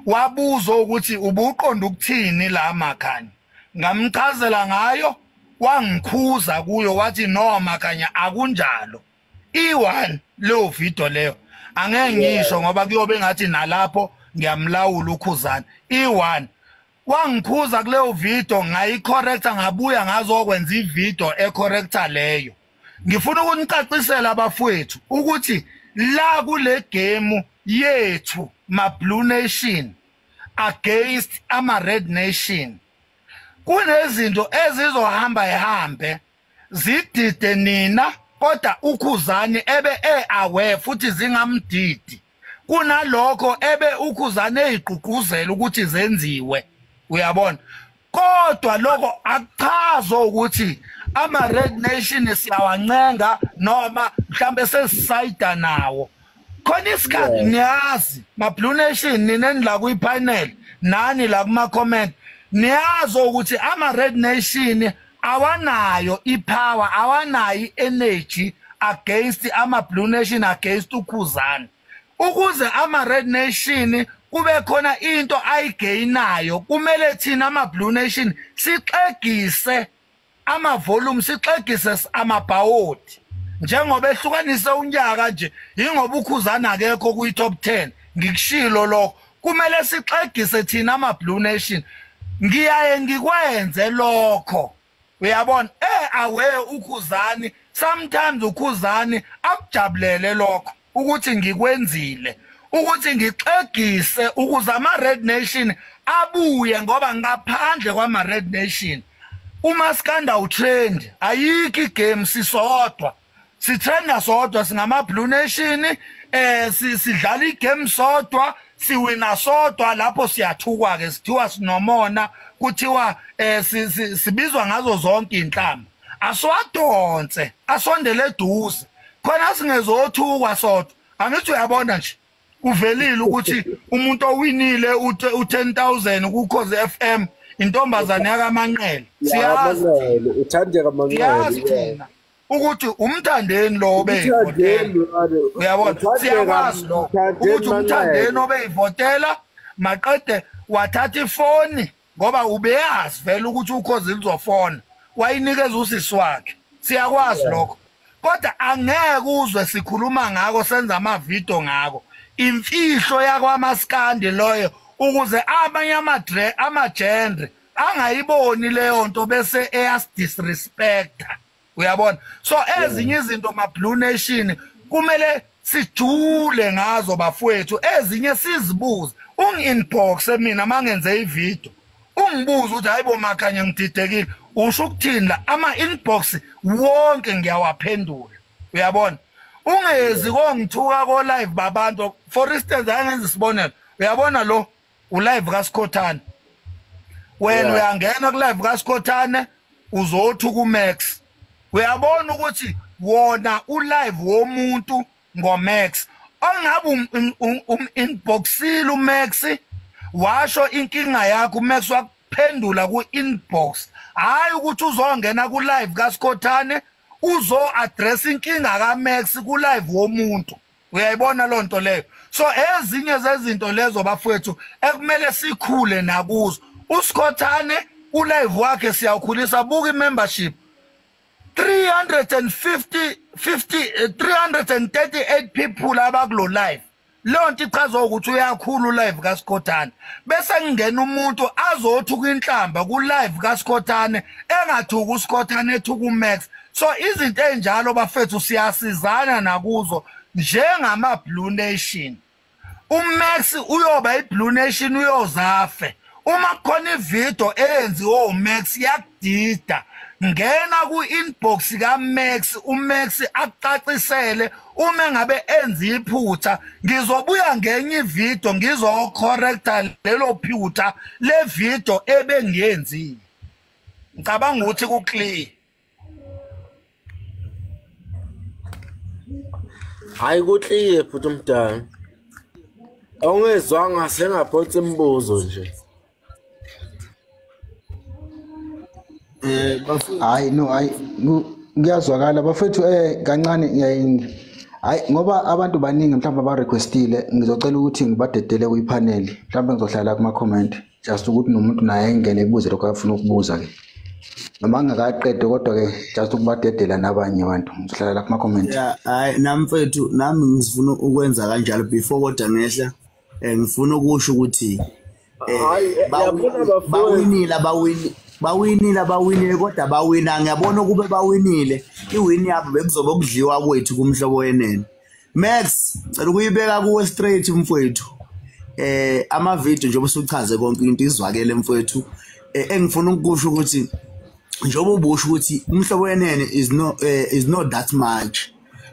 wabuza ukuthi ubuqonda ukuthini la Makhanya, ngamchazela ngayo, wangikhuza kuyo wathi no Makhanya akunjalo. I1 leyo video leyo angeke ngisho ngoba kuyobe ngathi nalapho ngiyamlawula uKhuzani. I1 wangikhuza kuleyo video, ngayicorrecta, ngabuya ngazokwenza ivideo ecorrecta leyo. Ngifuna ukunicacisela abafowethu ukuthi la kule game yethu ma Blue Nation against ama Red Nation, kunezinto ezizohamba ehambe zidide nina, kodwa uKhuzani ebe aware futhi zingamdidi. Kunalokho ebe uKhuzane eyigqugquzela ukuthi zenziwe, uyabona. Kodwa lokho akuchazo ukuthi ama Red Nation siyawancenga noma mhlambe sesisayida nawo. Khona isikhathi niyazi ma Blue Nation nina la kwi panel nani la kuma comment, niyazi ukuthi ama Red Nation awanayo ipower, awanayo energy against ama Blue Nation, against uKhuzane. Ukuze ama Red Nation kube khona into ayigainayo, kumele thina ama Blue Nation sixegise ama volume, sixegise amabhawodi. Njengoba ehlukanise unyaka nje, ingoba uKhuzane akekho kwi top 10, ngikushilo lokho. Kumele sixegise thina ama Blue Nation. Ngiyaye ngikwenze lokho, uyabona. Awe uKhuzane, sometimes uKhuzane akujabulele lokho ukuthi ngikwenzile, ukuthi ngixegise ukuze ama Red Nation abuye, ngoba ngaphandle kwama Red Nation uMaskanda utrend, ayikho igame, sisodwa, sitrenda sodwa, singama Blue Nation, sidlala igame sodwa, siwina sodwa. Lapho siyathukwa ke, sithiwa sinomona, kuthiwa sibizwa ngazo zonke inhlamba. Asiwadonse, asondele eduze khona singezothukwa sodwa. Angithi uyabona nje kuvelile ukuthi umuntu owinile u10,000 kuKhozi FM intombazane yakaManqele. Siyazi uthandeka Manqele thina ukuthi umthandeni lo obeyivotela, uyabona. Siyakwazi lo ukuthi umthandeni obeyivotela, maqede wathatha ifoni ngoba ubeyazi vele ukuthi uKhozi luzofona, wayinikeza usisi wakhe. Siyakwazi lokho, kodwa angeke uzwe sikhuluma ngako, senza amavidiyo ngako. Imfihlo yakwaMaskandi loyo, ukuze abanye ama-genre angayiboni leyo nto bese eyasidisrespecta, uyabona. So ezinye izinto ma Blue Nation kumele sijule ngazo bafowethu, ezinye sizibuze. Ungi-inbox mina mangenze ividiyo ungibuze ukuthi hayibo Makhanya ngididekile, usho ukuthini la? Ama-inbox wonke ngiyawaphendula, uyabona. Ungezi kongithuka ko live babantu. For instance, angenza isibonelo, uyabona lo ulive kaSikhothane, wena uyangena ku live kaSikhothane uzothuka uMax, uyabona ukuthi wona ulive womuntu ngoMax. Ongabe inboxile uMax, washo inkinga yakho, uMax wakuphendula ku inbox. Hayi ukuthi uzongena ku live kaSikhothane uzo address inkinga kaMax ku live womuntu, uyayibona loo nto leyo. So ezinye zezinto lezo bafowethu ekumele sikhule nakuzo. uSikhothane ulive wakhe siyawukhulisa, buka i-membership 338 people abakulo live. Leyo nto ichaza ukuthi uyakhula ulive kaSikhothane. Bese kungena umuntu azothuka inhlamba ku live kaSikhothane, engathuka uSikhothane, ethuka uMax. So izinto enjalo bafethu siyasizana nakuzo njengama Blue Nation. uMax uyoba iBlue Nation, uyozafe. Uma kukhona ivideo eyenziwe uMax yakudida, ngena ku-inbox kaMax, uMax akucacisele. Uma ngabe enza iphutha, ngizobuya ngenye ivideo ngizocorrecta lelo phutha le video ebengiyenzile. Ngicabanga ukuthi ku-clear. Hayi ku-clear futhi umdala. Awungezwanga sengaphotsa imibuzo nje. Hayi no, hayi kuyazwakala bafethu. Kancane hayi ngoba abantu baningi mhlawumbe abarequestile, ngizocela ukuthi ngibadedele kwipanel, mhlawumbe ngizohlala kuma comment just ukuthi nomuntu naye engene ebuze lokho afuna ukubuza ke, noma ngingakaqedi kodwa ke just ukubadedela nabanye abantu, ngizohlala la kuma comment. Yeah, hayi nami mfethu, nami ngifuna ukwenza kanjalo before kodwa ngehla. Ngifuna ukusho ukuthi bawinile kodwa bawina, ngiyabona ukube bawinile iwin yabo bekuzobe kudliwa kwethu kumhlobo wenene. Max, ngicela ukuyibeka kuwe straight mfowethu. Ama video njengoba usuchaze konke into izwakele mfowethu. Engifuna ukusho ukuthi njengoba ubusho ukuthi umhlobo wenene is not that much,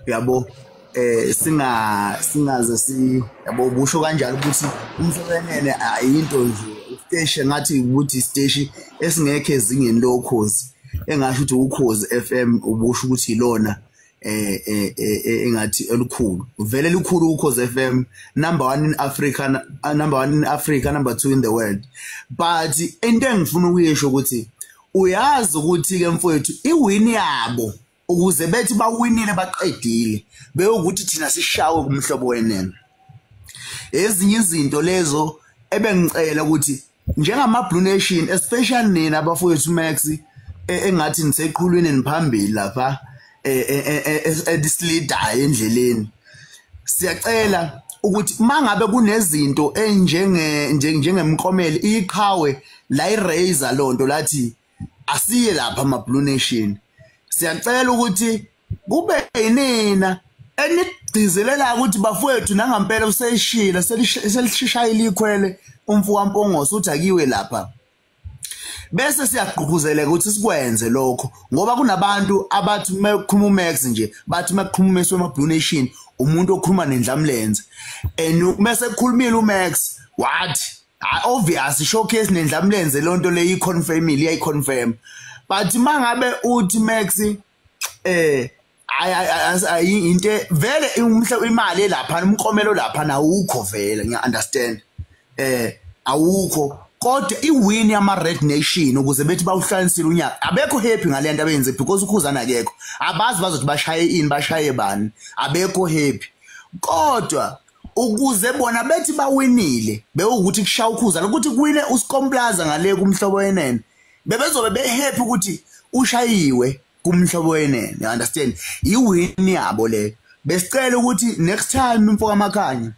uyabo. Singaze si yabo busho kanjalo ukuthi uMhlobo Wenene ayinto nje station ngathi ukuthi station esingekho ezingeni lokhozi engasho ukuthi ukhozi FM ubusho ukuthi ilona engathi elikhulu vele likhulu ukhozi FM number 1 in Africa, number 1 in Africa, number 2 in the world. But into engifuna ukuyisho ukuthi uyazi ukuthi ke mfowethu iwin yabo ukuze bethi bawinile baqedile beyokuthi thina sishawe kuMhlobo Wenene. Ezinye izinto lezo ebengicela ukuthi njengama Blue Nation especially nina abafowethu Max engathi niseqhulwini niphambili lapha edisilida endleleni, siyacela ukuthi mangabe kunezinto enjenge njengemklomelo iqhawe la iraise lonto lathi asiye lapha ama Blue Nation, siyacela ukuthi kube yinina enigcizelela ukuthi bafowethu nangampela useshila selishishayile ikhwele umfo kaMpongoso uthi akiwe lapha, bese siyagqugquzeleka ukuthi sikwenze lokho ngoba kunabantu abathi mekukhuluma uMax nje bathi mekukhuluma uMax wema Blue Nation umuntu okhuluma nendlamlenze, and mase kukhulumile uMax wathi obvious showcase nendlamlenze lonto le iconfirmile iyayiconfirm. But mangabe uthi Max into vele imali lapha umklomelo lapha awukho vele ngiya understand awukho, kodwa iwin yama Red Nation ukuze bethi bawuhlanisile unyaka abekho happy ngale nto abenze because ukhuzana akekho, abazi bazothi bashaye ini bashaye bani, abekho happy. Kodwa ukuze bona bethi bawinile bewukuthi kushaya ukhuzana ukuthi kuwine uSkomplaza ngale kuMhlobo Wenene bebezobe be happy ukuthi ushayiwe kuMhlobo Wenene, you understand? Iwin yabo le. Besicela ukuthi next time mfo kaMakhanya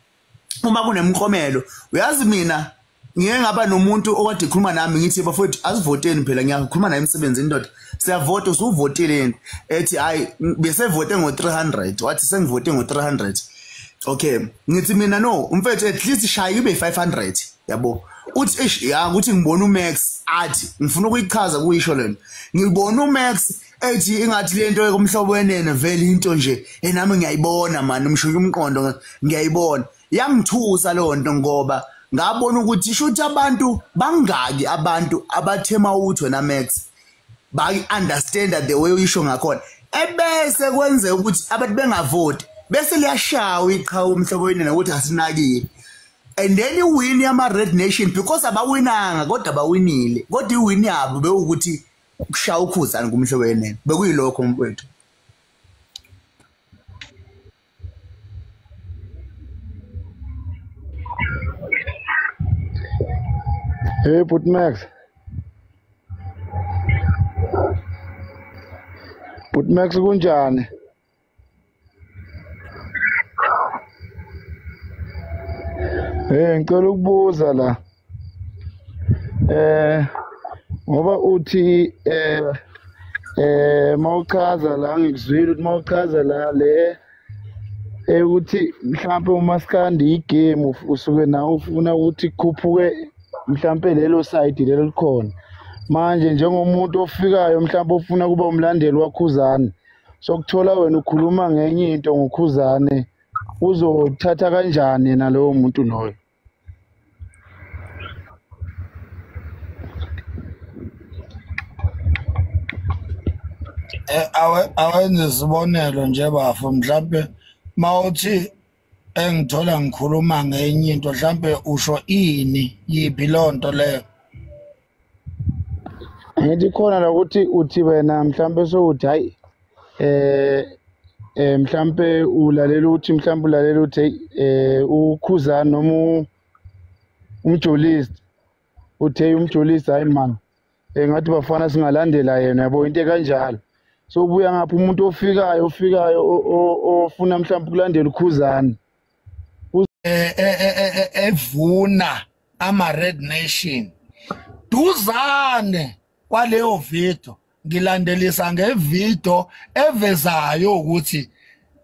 uma kunemklomelo, uyazi mina ngeke ngaba nomuntu okade ekhuluma nami ngithi bafowethu asivoteni phela ngiyakhuluma naye emsebenzini ndoda siyavota usuvotile ethi hayi bese vote ngo300 wathi sengivote ngo300 okay ngithi mina no umfethu at least shaya ibe 500 yabo uthi eish ya ukuthi ngibona uMax athi ngifuna ukuyichaza kuyisho lento ngibona uMax ethi ingathi lento ekumhlobo wenene vele into nje enami ngiyayibona man umsho umqondo ngiyayibona yangithusa lonto ngoba ngabona ukuthi shuthi abantu bangaki abantu abathema uthi wena Max bayi understand the way uyisho ngakhona ebese kwenze ukuthi abantu bengavoti bese liyashawa iqhawe umhlobo wenene ukuthi asinakile. And then iwin yama Red Nation because abawinanga kodwa bawinile kodwa iwin yabo bewukuthi kushaya ukhuzana kumhlobo wenene bekuyilokho mfowethu. Hey Put Max. Put Max kunjani? Hey ngicela ukubuza la. Ngoba uthi mawuchaza la ngikuzwile ukuthi mawuchaza la le ukuthi mhlawumbe umaskandi igame usuke nawe ufuna ukuthi kukhuphuke mhlambe lelo side lelo likhona manje njengomuntu ofikayo mhlambe ofuna kuba umlandeli waKhuzane sokuthola wena ukhuluma ngenye into ngoKhuzane uzothatha kanjani nalowo muntu loyo? Awenze isibonelo nje bafo mhlambe mawuthi engithola ngikhuluma ngenye into mhlambe usho ini yiphi lonto leyo? Ngithi khona la ukuthi uthi wena mhlambe sokuthi hayi mhlambe ulalela uthi mhlambe ulalela uthi uKhuzana noma umjolist uthe umjolist hayi man ngathi bafana singalandela yena yabo into kanjalo. So ubuya ngapha umuntu ofikayo ofuna mhlambe ukulandela uKhuzana evuna ama Red Nation duzane kwaleyo video ngilandelisa ngevideo evezayo ukuthi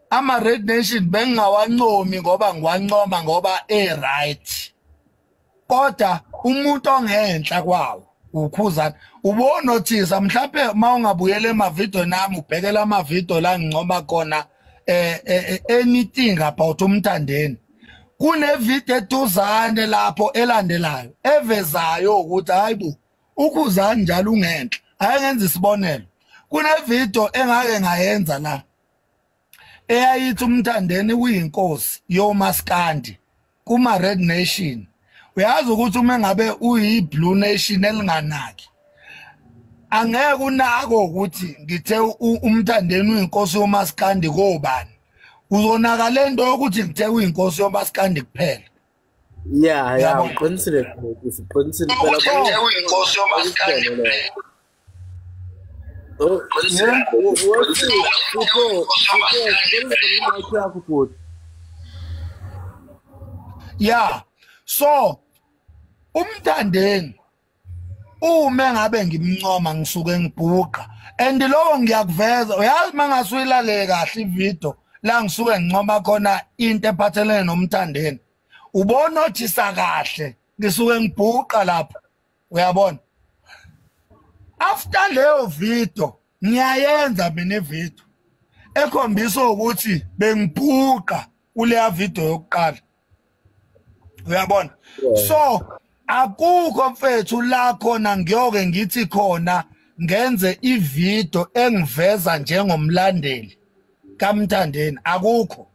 ama Red Nation bengawancomi ngoba ngiwancoma ngoba e right, kodwa umuntu ongenhla kwawo uKhuzana ubonothisa mhlawumbe mawungabuyela emavideo nami ubhekela amavideo la ngincoma khona anything about umthandeni, kune video eduzane lapho elandelayo evezayo ukuthi hayibo uKhuzani njalo ungenhla. Ayengenza isibonelo, kune video engake ngayenza la eyayithi umthandeni uyinkosi yomaskandi kuma Red Nation. Uyazi ukuthi uma ngabe uyi Blue Nation elinganaki, angeke unako ukuthi ngithe umthandeni uyinkosi yomaskandi kobani. Uzonaka lento yokuthi ngithe uyinkosi yomaskandi kuphela. Yeah, uqinisile, uqinisile phela uyinkosi yomaskandi. Yeah, so umthandeni uma ngabe ngimncoma ngisuke ngibhuqa, and lokho ngiyakuveza. Uyazi mangasuyilale kahle ivideo la ngisuke ngincoma khona into ephathelene nomthandeni, ubona othisa kahle ngisuke ngibhuqa lapha, uyabona. After leyo video ngiyayenza mina ivideo ekhombisa ukuthi bengibhuqa kuleya video yokuqala, uyabona. So akukho mfethu la khona ngiyoke ngithi khona ngenze ivideo engiveza njengomlandeli kaMthandeni, akukho.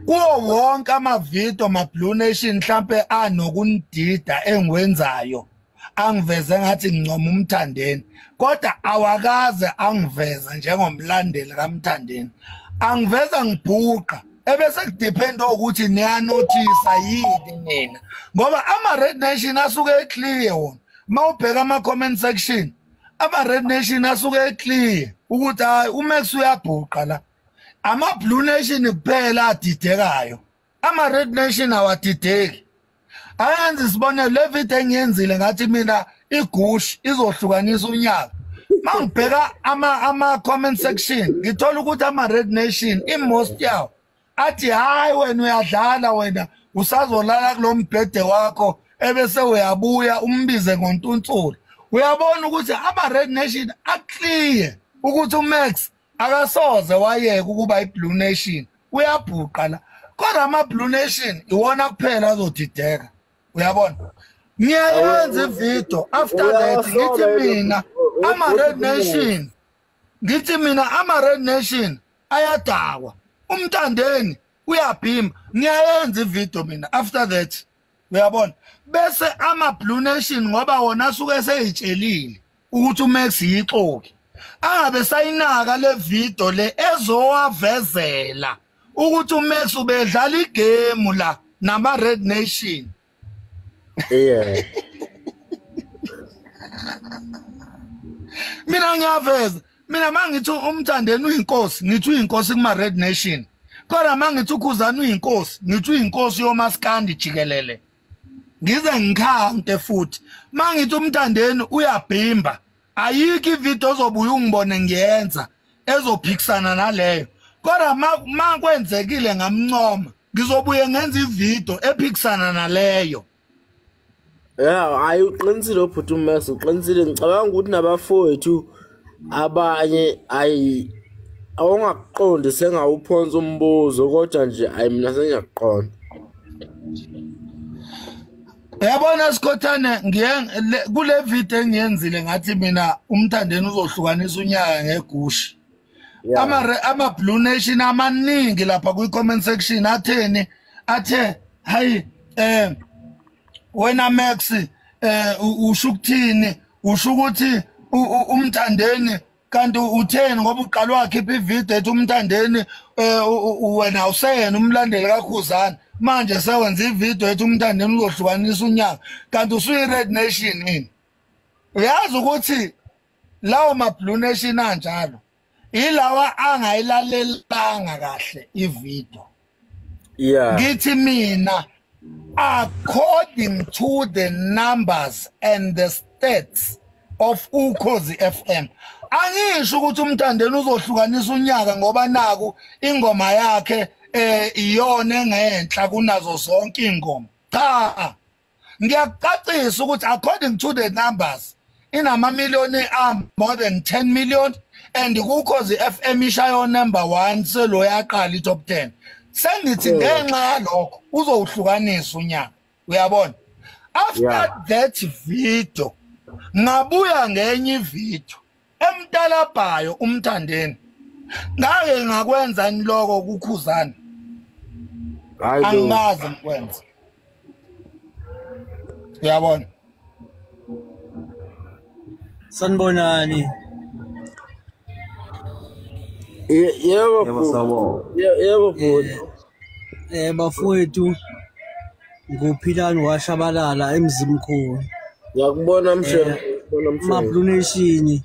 Kuwo wonke amavideo ma Blue Nation mhlambe anokunidida engiwenzayo angiveze ngathi ngincoma umthandeni, kodwa awakaze angiveze njengomlandeli kaMthandeni, angiveza ngibhuqa. Ebese kudependa ukuthi niyanothisa yini nina, ngoba ama Red Nation asuke eclear wona. Mawubheka ama comment section, ama Red Nation asuke eclear ukuthi hayi uMax uyabhuqa la. Ama Blue Nation kuphela adidekayo, ama Red Nation awadideki. Ayenza isibonelo le video engiyenzile ngathi mina igush izohlukanisa unyaka. Mangibheka ama comment section ngithola ukuthi ama Red Nation imost yawo athi hayi wena uyadlala, wena usazolala kulombhede wakho ebese uyabuya umbize ngontunsula. Uyabona ukuthi ama Red Nation aclear ukuthi uMax akasoze wayeka ukuba iBlue Nation, uyabhuqa la. Kodwa ama Blue Nation iwona kuphela azodideka, uyabona. Ngiyayenza ivideo after that ngithi mina ama Red Nation, ngithi mina ama Red Nation ayadakwa, umthandeni uyabhima. Ngiyayenza ivideo mina after that, uyabona. Bese ama Blue Nation ngoba wona asuke seyitshelile ukuthi uMax yixoki, angabe sayinaka le video le ezowavezela ukuthi uMax ubedlala igame la nama Red Nation. Yeah. Mina ngiyaveza, mina mangithi umthandeni uyinkosi, ngithi uyinkosi kuma Red Nation. Kodwa mangithi uKhuzani uyinkosi, ngithi uyinkosi yomaskandi jikelele. Ngize ngikhante futhi. Mangithi umthandeni uyabhimba, ayikho ivideo ozobuya ungibone ngiyenza ezophikisana naleyo. Kodwa makwenzekile ngamncoma, ngizobuye ngenza ivideo ephikisana naleyo. Yeah, hayi uqinisile ubhuti uMax, uqinisile. Ngicabanga ukuthi nabafowethu abanye ayi awungakuqondi sengawuphonsa umbuzo, kodwa nje ayi mina sengiyakuqonda. Uyabona Sikhothane, ngiye kule video engiyenzile ngathi mina umthandeni uzohlukanisa unyaka ngegushi. Ama Blue Nation amaningi lapha kwi comment section atheni, athe hayi wena Max usho ukuthini, usho ukuthi umthandeni kanti utheni ngoba uqala wakhipha ivideo ethi umthandeni wena awuseyena umlandeli kaKhuzani, manje sewenza ivideo ethi umthandeni uzohlukanisa unyaka kanti usuyi Red Nation yini. Uyazi ukuthi lawo ma Blue Nation anjalo ilawa angayilalelanga kahle ivideo. Yeah, ngithi mina according to the numbers and the stats of Ukhozi FM, angisho ukuthi umthandeni uzohlukanisa unyaka ngoba naku ingoma yakhe iyona engenhla kunazo zonke ingoma. Cha, ngiyakucacisa ukuthi according to the numbers inama million more than 10 million, And kuKhozi FM ishayo number 1 selo yaqala i-top 10. Sengithi ngenxa yalokho uzowuhlukanisa unyaka, uyabona. After that video ngabuya ngenye ivideo emtalabhayo uMthandeni. Ngake ngakwenza niloko kuKhuzana? Angazi ngikwenza, uyabona. Sanibonani. Yebo bhuti. Yebo bhuti. Bafowethu, nguPhilani washabalala eMzimkhulu. Ngiyakubona mshelo, ngiyakubona mshelo. Ma-Blue Nation,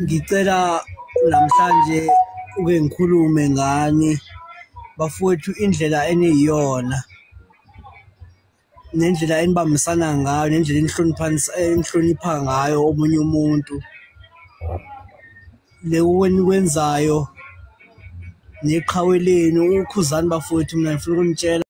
ngicela namhlanje uke ngikhulume ngani bafowethu, indlela eniyiyona nendlela enibambisana ngayo, nendlela enihlonipha ngayo omunye umuntu, leku enikwenzayo neqhawe lenu uKhuzani bafowethu. Mina ngifuna ukunitshela